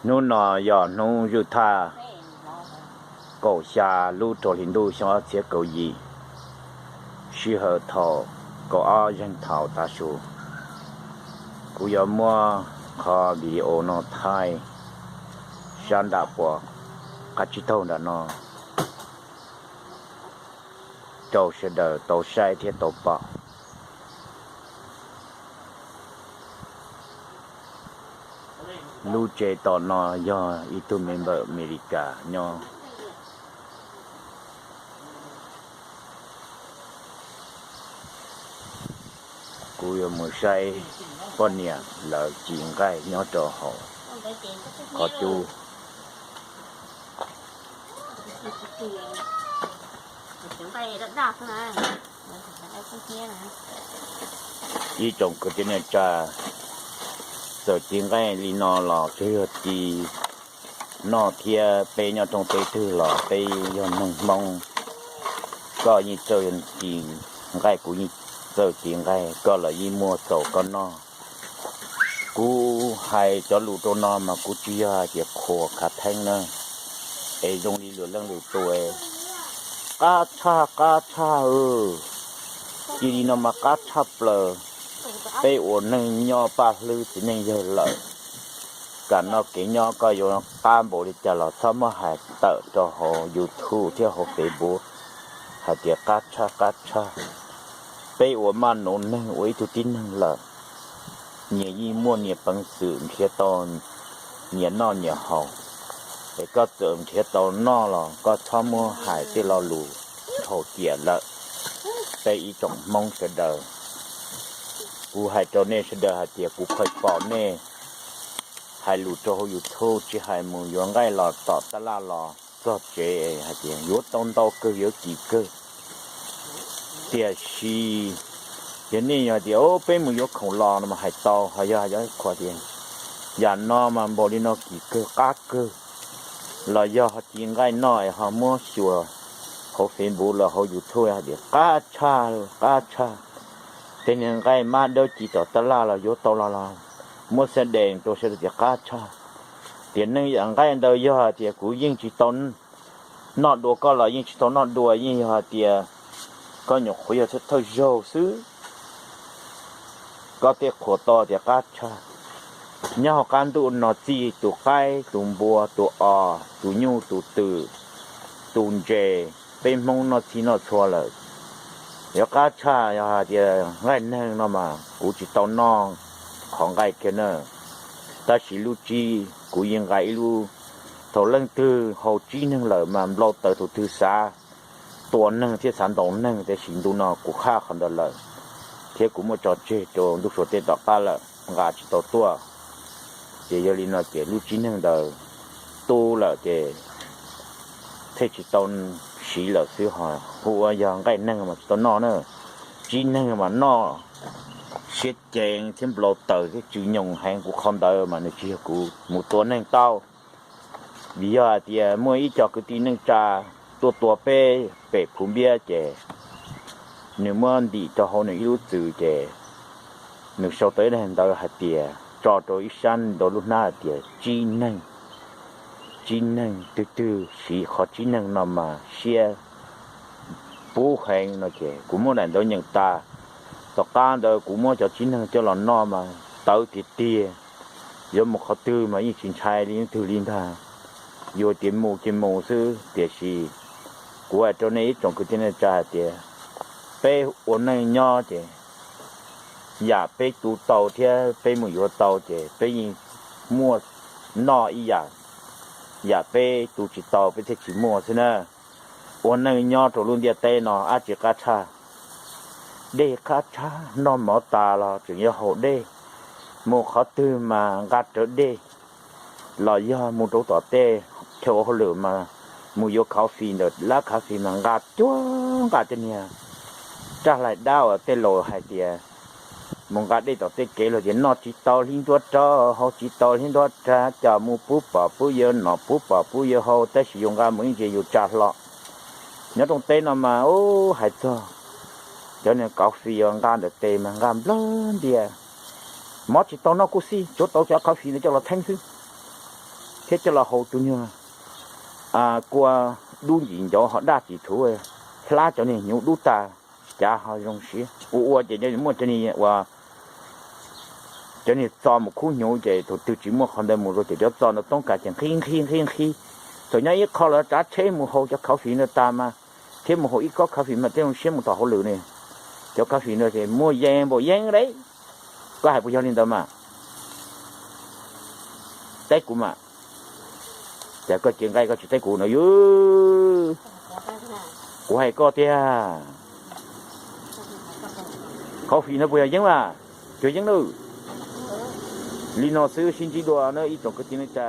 Hnub no yog hnub zwj thaj kaum xya lub rau hli ntuj xyoo ob txhiab kaum yim, sij hawm thaum kaum ob zeeg thaum tav su. Kuv yuav muab qhov video no thaij sab nram puas qab tsib taug nram no rau sawv daws tau saib thiab tau pom. Lub tsev tom no yog ib tug me npawm Amelikas nyob. Kuv yuav mus saib poj niam lawv ci nqaij nyob rau hauv qhov cub. Ib tsoom kwv tij neej tsa, txawm ci nqaij li no los tsuas yog ci noj thiab. Peb nyob rooj teb twg los peb yog neeg Hmoob, koj yeej txawj ci nqaij, kuv yeej txawj ci nqaij, koj los yeej muaj txaus koj noj. Kuv hais cov lus rau no mas kuv tsis yog hais tias qhuas khav theeb na, es zoo li lwm leej lwm tus, qab tshaj qab tshaj, cia li no mas qab tshaj plaws. Peb ua neej nyob paj hlwb txiv neej yawg lawm, kam noj kev nyob, koj yuav qab npaum li cas los txhob muab hais tawm rau hauv YouTube thiab hauv Facebook hais tias qab tshaj qab tshaj. Peb ua maj num neeg, ua ib tug tib neeg lawm, nyias yeej muaj nyias peev xwm nrhiav tau nyias noj nyias haus. Es koj txawm nrhiav tau noj los koj txhob muab hais tej lo lus dhau ciam lawm. Peb ib tsoom Hmoob sawv daws, kuv hais rau nej sawv daws hais tias kuv pheej pom nej hais lus rau hauv YouTube, tsis hais mus yuav nqaij los tom tab laj los txog tsev hais tias yuav tau ntau kawg, yuav kim kawg. Tiam sis yog nej yog tias peb mus yuav khoom los no mas hais tau, ho yog qhuas tias yam no mas npaum li no kim kawg qab kawg, los yog ho ci nqaij noj es ho muab xyuas hauv Facebook los hauv YouTube hais tias qab tshaj, qab tshaj. Tej niag nqaij mab dawb ci tom tab laj los yuav tau los los muab xab dees rau sawv daws tias qab tshaj. Tiam neej yam nqaij ntawd yog hais tias kuv yeej tsis tau noj dua, koj los yeej tsis tau noj dua, yeej yog hais tias koj nyuam qhuav yog thawj zaug xwb, koj thiaj qhuas tau tias qab tshaj. Nyob hauv qab ntuj no txij tus qaib tus npua tus os tus nyuj tus twm tus ntses, peb Hmoob noj txhij noj txhua lawm. Yuav qab tshaj yog hais tias nqaij neeg no mas kuv tsis tau noj qhov nqaij kiag na. Tab sis lub tsib kuv yeej nqa ib lub, thaum leej twg haus tsib neeg lawm mas nplau taws thaum twg xav tua neeg thiab xav ntaus neeg, tiam sis ntu no kuv qhaj qhov ntawd lawm, thiab kuv muab tso tseg rau ntuj suav tej tom qab lawm, nqa tsis tau tuaj. Ces yog li no ces lub tsib neeg ntawd tu lawm ces thiaj tsis tau siv lawm xwb, ho hu ua yog nqaij neeg mas tsis tau noj na. Tsib neeg mas noj siab ceev thiab nplau taws thiab tsw nyoos heev, kuv qhov ntawd mas nws tsis yog kuv mus tua neeg tau. Vim yog hais tias muaj ib co kwv tij neej tsa tuaj tua peb pem Phuv Npiab ces nws muab ntim rau hauv nws ib lub txwm ces nws sau tau ib daim ntawv hais tias tso rau ib sab ntawm lub hnab hais tias tsib neeg, tsib neeg, twg twg siv qhov tsib neeg no mas siab pub heev no ces kuv muab daim ntawv nyeem tas. Tom qab ntawd kuv muab cov tsib neeg coj los noj mas tawv tiag tiag, yuav mus qhov twg mas yeej tsis ntshai li leej twg li ntag. Yuav tias mus ces mus xwb, tiam sis kuv hais rau nej ib tsoom kwv tij neej tsa hais tias peb ua neej nyob ces yam peb tu tau thiab peb mus yuav tau ces peb yeej muaj noj ib yam, yam peb tu tsis tau peb thiaj tsis muaj xwb na. Ua neej nyob rau lub ntiaj teb no dab tsi qab tshaj? Dej qab tshaj, noj mov tas los tseem yuav haus dej, mus qhov twg mas nqa rawv dej, los yog mus rau tom tej chaw ua hauj lwm mas mus yuav coffee ntawm lab coffee mas nqa cuag nqa tej niag raj hlais dab uas tej laus hais tias mus nqa dej tom tej kev los tias noj tsis tau hlib nruab rog, haus tsis tau hlib nruab rog, cas mus pub pom pub yuav noj pub pom pub yuav haus, tab sis yus nqa mus ib ntsis yus tsa hlo. Nyob rooj teb no mas hais txog cov niag coffee uas nqa ntawm tes mas nqa nplawg ntias, mov tsis tau noj kuj xij, tsuav tau cov coffee ntawd coj los theeb xwb. thiab coj los haus tus nyuag kua dub ntsim ncauv ho daj tsis thuv, hlab cov niag hnyuv dub tas, cav ho zoo siab. Ua ua ces muaj cov niag uas cov niag txo mus khub hnyuv ces thaum twg tsis muaj qhov ntawd mus rau ces cov txo ntawd toob kas ces nqhis nqhis nqhis nqhis. Thaum nyob ib qho los tsav tsheb mus haus cov coffee ntawd tas mas, thiab mus haus ib kob coffee mas thiaj zoo siab mus tom hauj lwm ne. Cov coffee ntawd ces muaj yees npaum yees li. Koj hais puas yog li ntawd mas? Teb kuv mas. Cas koj cev nqaij koj tsis teb kuv no yus? Kuv hais koj tiag. Coffee no puas yog yeeb mas? Tsis yeeb nawb. Li no xwb sib ntsib dua na ib tsoom kwv tij neej tsa.